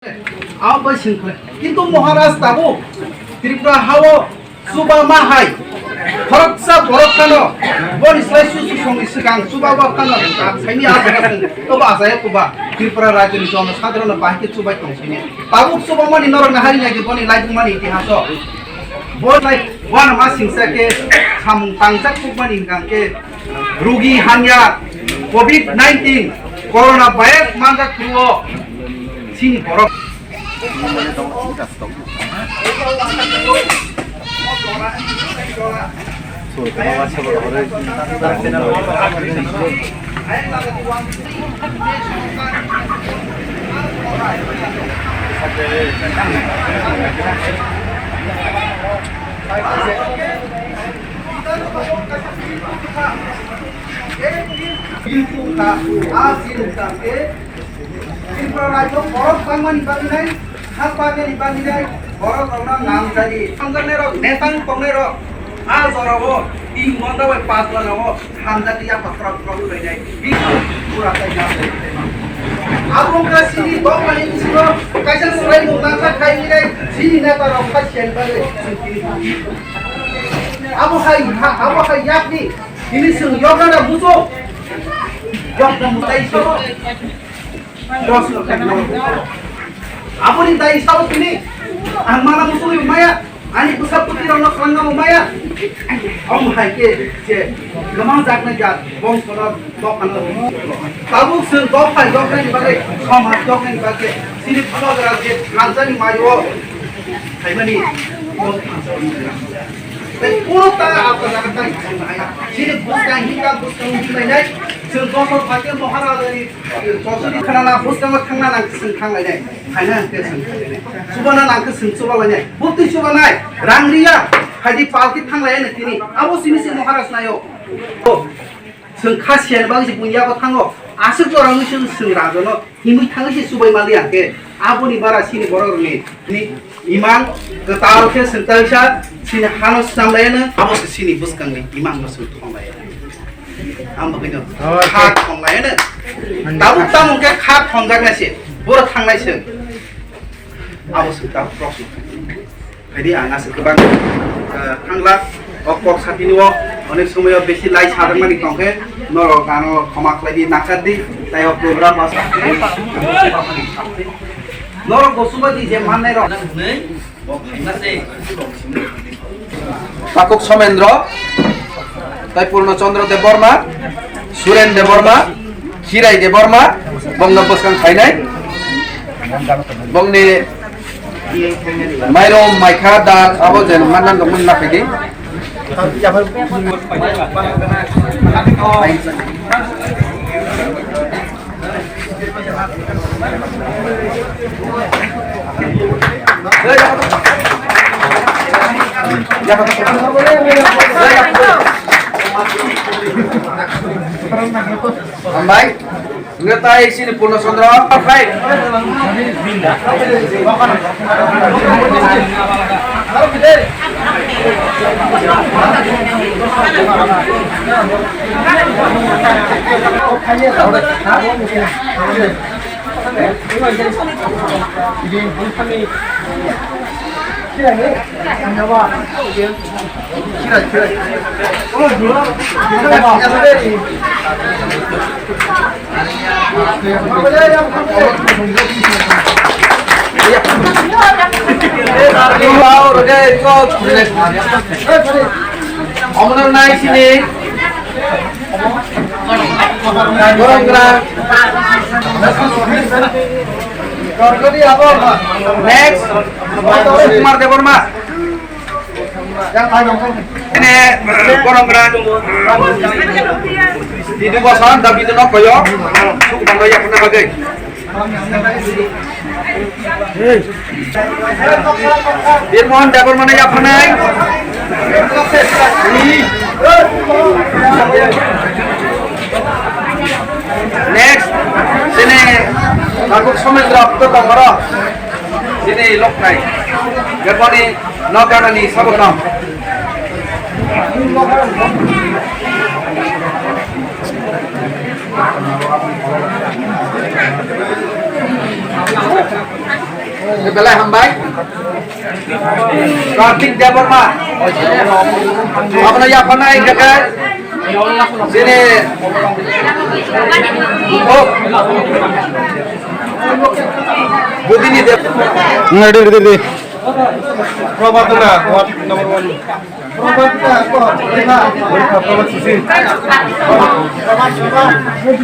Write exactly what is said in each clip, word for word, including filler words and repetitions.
Abo bai sing khlai. Kintu Maharaj tabuk Tripura hao chuba ma hai. Khoroksa borok phano boni slai su su songni swkang chuba ba phano saini a jaga sing toba asaya kuba Tripura rajyoni jono sadharano bahai khe chubai tong sini. Tabuk chuba mani norok na hari nai boni laibung mani itihaso. Bo nai wana ma singsa khe samung tangjak kuk mani hingkang khe rugi hamya covid nineteen corona virus manjak phuru o chini borok. Tripura rajyo borok bangmani bagwi nai, ha bagwi bagwi nai, borok rokno namjari. Tongjaknai rok, netang tongnai rok, a jorao tin ghonta bai panch ghonta o hamjakya pathor rok khlainai. Bini pura khai na. Abo wngkha chini dopha ni bisingo kaisa swlaimung nangkha khai hinai chini neta rok khai sen bagwi. Abo hai, ha, abo hai yakni, ini sing yokna da muso. Yokna mutai so. Dos no khai no. Abo ni dai sao tini. Ang mana muso maya. Ani busa puti rok no khangna maya. Om hai ke je gama jakna jak bong sono. Tabuk chwng dopha yoknani bagwi, somaj yoknani bagwi, chini bubagra je thansa ni mayo phaimani, tei kunu ta abo jaga tai chini bwskang hinka bwskang hinlainai, chwng dosor phaikhe Maharajani, eh, Chosuri khanana bwskango thangna nang chwng thanglainai, phaina hwnkhe chwng thanglainai, chubana nang khe chwng chubalainai, bwtwi chubanai, rang riya, phaidi palki thanglainai tini, abo simi se Maharaj nayo. Chwng kha siyani bagwi se buini yago thango. Aswk jora wngwi chwng, chwng rajano himwi thangwi se chubai mali ang khe. Aboni bara chini borok rokni ni imang kwtal khe chwng taisa chini hano snam lai ano. Abo se chini bwskangni imang no chwng thong lai ano. Ang bagwi no kha thong lai ano. Tabuk tamo khe kha thongjak nai se. Boro thang nai se. Abo se tabuk proshno. Phaidi ang aswk kwbang, eh, thangla, o kok satini o onek somoyo besi lai sajak mani tongkhe, norok ano khoma khlai di, nakar di, tai o program o norok bo chuba di je mannai rok. Takuk Somendro, tai Purno Chandra Debbarma, Suren Debbarma, Khirai Debbarma, bongno bwskang khainai. Bongni mairum, maikha, dal, abo je manna nungmung na phaidi. Hambai. Ngetai sini Purno Chandra. Right. Omono nai sini. Borok gra. Next, Kumar Debbarma. Ini borok gra. Di dua bosan, tapi itu nok koyo. Suk bangga ya, pernah bagai. Birmohan Debbarmano yapharnai. Next, sini Tabuk Somendro Okto Tongoro. Sini Loknai. Birmoni Noganani Sabotam. Belai hambai. Kartik Debbarma. Abono yapharnai hingkha khe chini Budini Deb. Ready, ready, ready. Probadona, what number one?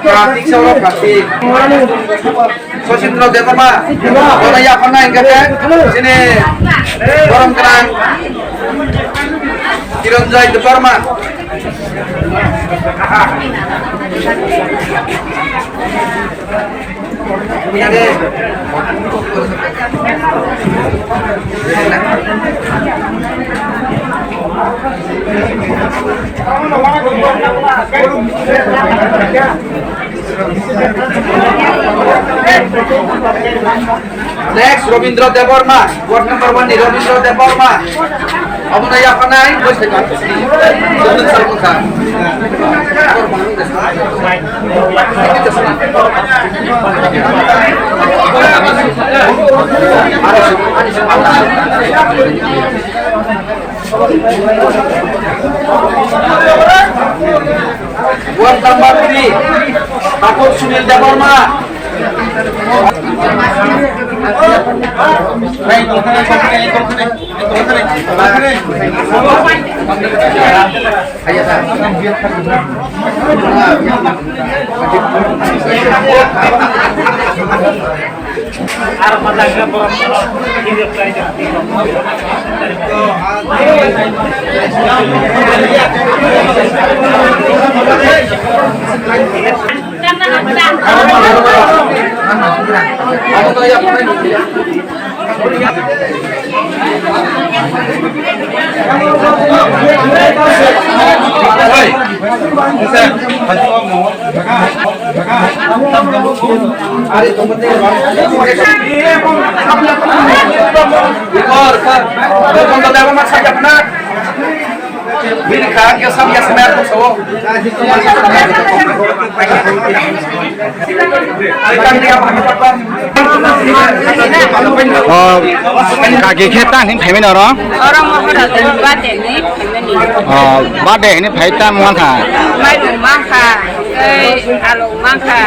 Pratik Saurabh Pratik. Sosindro Debbarma. Bono yapharnai hingkha khe chini borom gwnang Kiranjoy Debbarma. Next, Robindra Debbarma, ward number one ni Robindra Debbarma. Abono yapharnai, bwsai ka. Ward number three, Thakur Sunil Debbarma. O, kaki khe ta hinwi phaimani oro? Oro mohor hajar birthday ni phaimani. O, birthday hinwi phai ta mungkha? Mairum mangkha, tei alok mangkha,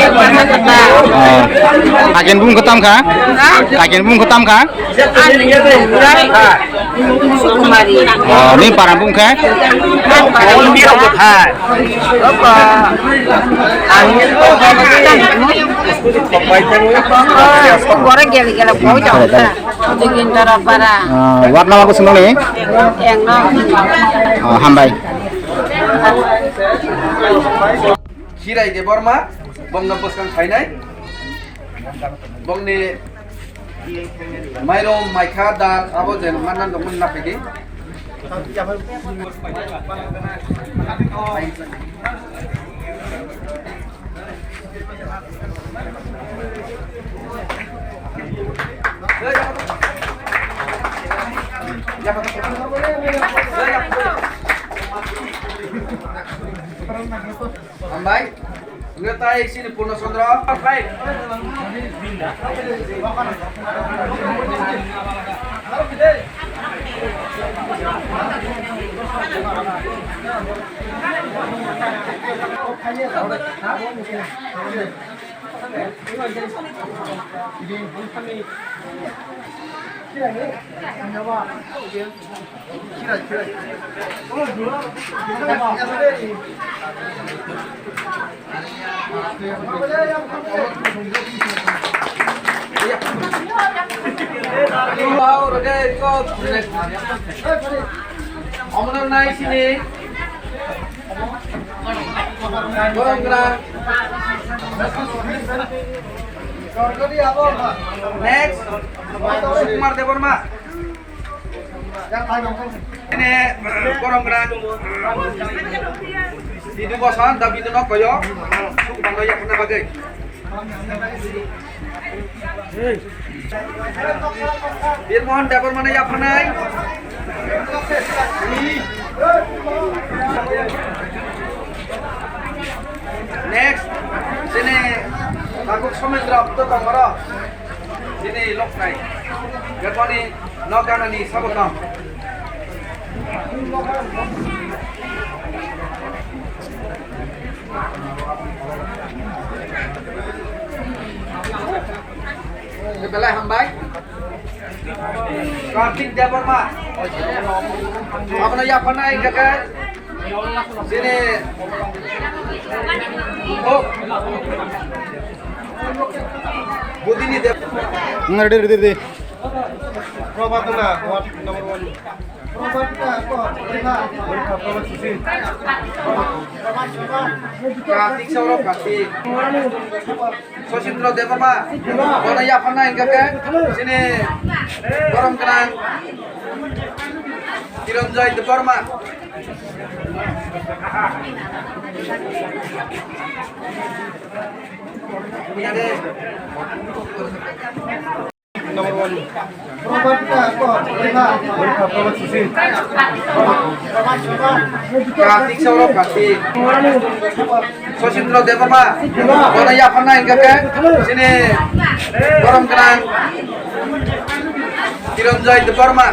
ek masa kata. O, kakin bung khe tam kha? Ha? Kakin bung khe tam kha? Ani bung khe Sukumari. O, ni para bung khe? Ani para bung khe. Opa. Ani. Bore gele gele boi jao ta. Jigin dara para. O, ward number bwswk nokni? Ek no. O, hambai. Khirai Debbarma, bongno bwskang khainai. Bongni mairum, maikha, dal, abo je manna dongmani na phaidi. Hambai. Ngetai sini Purno Chandra. Omono nai sini. Borok gra. Next. Kumar Debbarma. Ini borok gra. Ini bosan, tapi itu nok koyo. Suk bangga ya, pernah bagai. Bir Mohan Debbarmano yapharnai. Next, sini Thakur Somendra Apto Tongoro. Ini loknai. Germany nokana ni sabotong. Belai hambai. Kartik Debbarma. Abono yapharnai hingkha khe chini. Oh. Budini Deb. Ready, ready, ready. Probadona, what number one? Kartik Saurabh Kartik. Sosindra Debbarma. Bono yapharna hingkha khe chini borom gwnang Kiranjoy Debbarma. Number one. Kartik Saurabh Kartik. Sosindra Debbarma. Bono yapharna hingkha khe chini borom gwnang Kiranjoy Debbarma.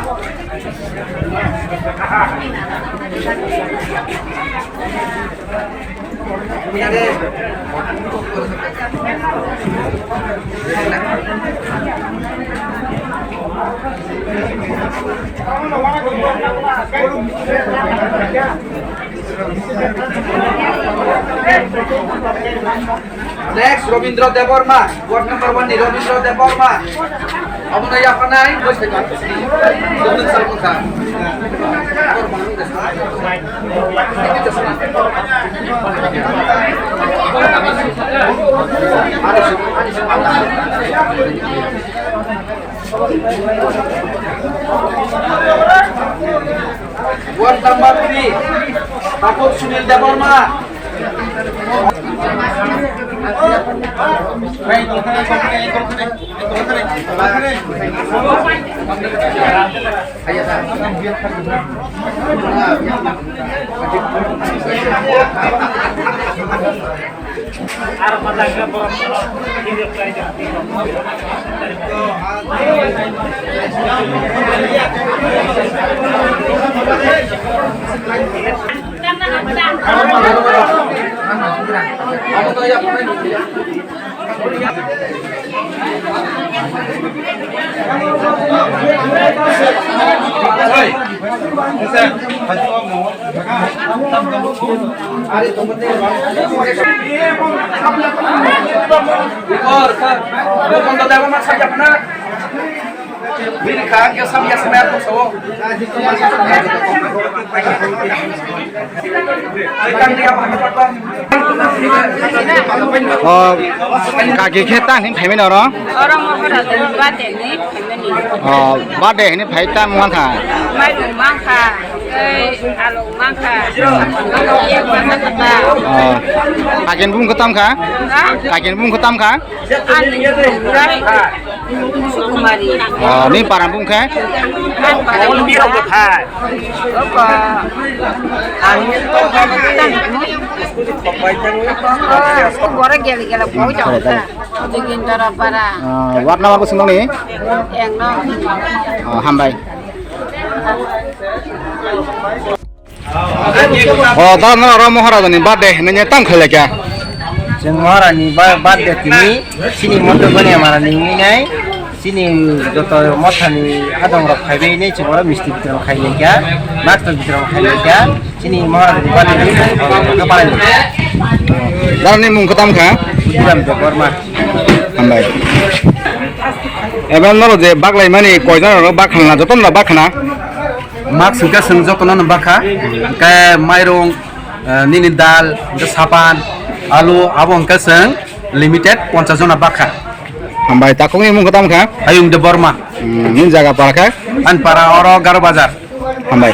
Next, Robindra Debbarma, ward number one ni Robindra Debbarma. Abono yapharnai, bwsai kan. Dodon salmukha. Ward number three, Thakur Sunil Debbarma. O, kaki khe ta hwnwi phaimani oro? Oro Mohora Debor birthday hwnwi phaimani. O, birthday hwnwi phai ta mungkha? Mairung mangkha, tei alok mangkha. Hmm. Mangkha, mangkha ta. O, kakini bumung khe tamo kha? Ha? Kakini bumung khe tamo kha? Ani bumung khe Sukumari. O, nini para bumung khe? Ani para bumung khe? Opa. Ang Bora gele gele boi jong ta. Jigin dara para. Ah, ward number bwswk nokni? Eng no. Ah, hambai. O, da no oro Maharajani birthday hinwi tamo khailai kha? Chwng Maharani ba-, birthday tini, chini mondo bani amara ni nai. Chini joto mothani adongrok phaibai nai chwng oro misti bitoron khailai kha, master bitoron khailai kha. Chini Maharaj ni bani ni kha palai. Darani mung khe tamo kha? Budiram Debbarma. Hambai. Eba noro je baklai mani koijon rok bakhalna, joto no bakhana? Mak singka sing joto no bakha. Ke mairung, eh, nini dal, hingke sapan, alu, abo hingke chwng limited ponchas jona bakha. Hambai, takhukni mung khe tamo kha? Hayung Debbarma. Hmm, nini jaga para khe? Ani para oro Garo Bazar. Hambai.